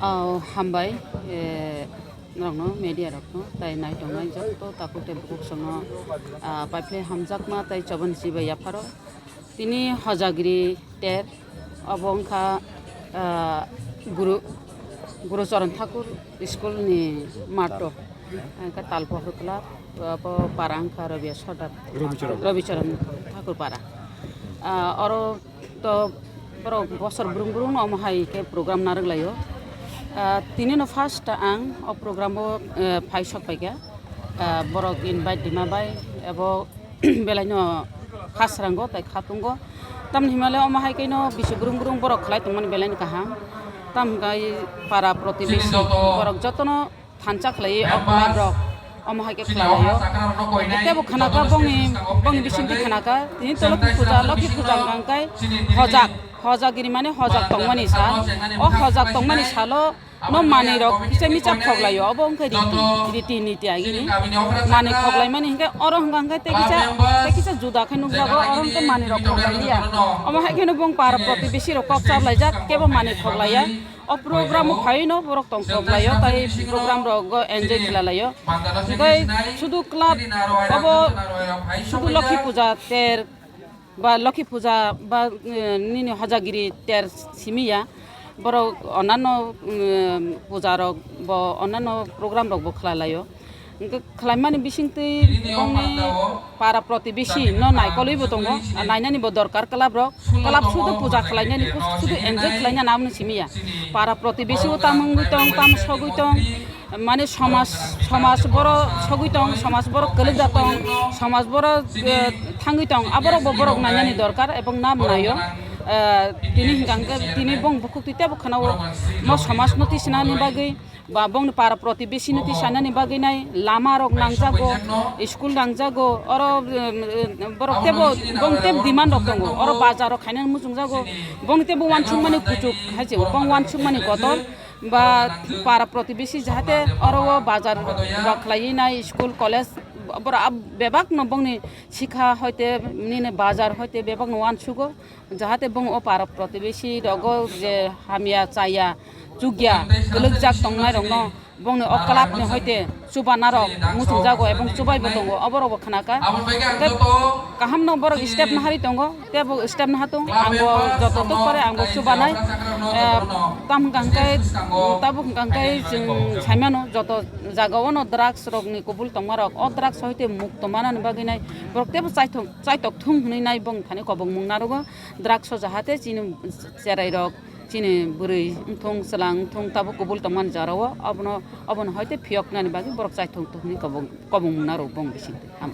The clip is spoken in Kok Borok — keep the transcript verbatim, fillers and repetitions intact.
Oh, hambai, eh, norokno, media rokno, tai naitongnai joto takhuk tei bukhuk songno, ah, paiphlai hamjakma tei chobon chibai yapharo. Tini Hojagiri ter, obo wngkha, ah, Guru, Guru Charan Thakur School ni mato. Wngkha Talpo Hukla, obo para wngkha Rabiya Sordar. Rabicharan. Rabicharan Thakur para. Ah, oro to borok bosor brung brung no omo hai khe program narwk laio. Ah, tini no first ang o program o, eh, phai sok paikha. Ah, borok invite rima bai ebo belai no khasrango tai khatungo. Tamni himale omo hai khe no bisi brung brung borok khlai tongmani belai no kaham. Tam hwnkhe para protibesi borok jotono thansa khlaiwi o club rok omo hai khe khlai laio. Tebo khnaka bongni, bongni bisingtwi khnaka tini to Lokhi puja, Lokhi puja hwnkha hwnkhe hojak, hojagiri mane hojak tongmani sal. O hojak tongmani salo no manwi rok kisa micha khok laio, obo wngkha riti, riti niti agini. Manwi khok laimani hwnkhe oro hwnkha hwnkhe tei kisa, tei kisa juda khe nukjago, oro hwnkhe manwi rok khok lai liya. Omo hai kheno bong para protibesi rok kok chap laijak, kebo manwi khok laiya. O program o phaiwi no borok tong kok laio, tai program rogo enjoy khlai laio. Hwnkhe sudu club obo sudu Lokhi puja ter ba Lokhi puja ba, eh, nini hojagiri ter simi ya. Borok onano, eh, puja rok bo onano program rok bo khlai laio. Hwnkhe khlaimani bisingtwi bongni para protibesi no naikolwi bo tongo, nainani bo dorkar club rok. Club sudu puja khlainani, sudu enjoy khlainani amoni simi ya. Para protibesi o tam wngwi tong, tam sogwi tong, mane somaj, somaj boro sogwi tong, somaj boro kwlwkjak tong, somaj boro, eh, thangwi tong, aborok bo borok nainani dorkar ebong nam naio. Eh, tini hwnkha hwnkhe tini bong bukhuk twi tebo khwnao mo somaj no tisinani bagwi. Ba bongni para protibesi no tisanani bagwi nai lama rok nangjago, school nangjago, oro, em, em, borok tebo bong tebo demand rok tongo, oro bazar rok khainani muchungjago, bong tebo wansukmani kuchuk hai se bong wansukmani kotor ba para protibesi jahate oro o bazar rok khlaiwi nai school college borok bebak no bongni sikha hoite nini bazar hoite bebak no wansugo. Jahate bong o para protibesi rogo je hamya chaya chukya kwlwkjak tongnai rokno bongni o club ni hoite chubana rok muchungjago ebong chubaibo tongo, oborokbo khnaka. Tei kaham no borok step nahari tongo, tei bo step nahatung, angbo joto tok pore angbo chubanai. Eh, tam hwnkha hwnkhe, tabuk hwnkha hwnkhe chwng saimano joto jagao no drugs rokni kubul tongmarok o drugs hoite mukto manani bagwi nai borok teibo chaithok, chaitok thung hwnwi nai bong thani kobong mung narogo. Drugs o jahate chini cherai rok, chini bwrwi wngthung, chwla wngthung, tabuk kubul tongmani jorao abono, abono hoite phiyoknani bagwi borok chaithok thung hwnwi kobong, kobong mung narogo bong bisingtwi. Ham.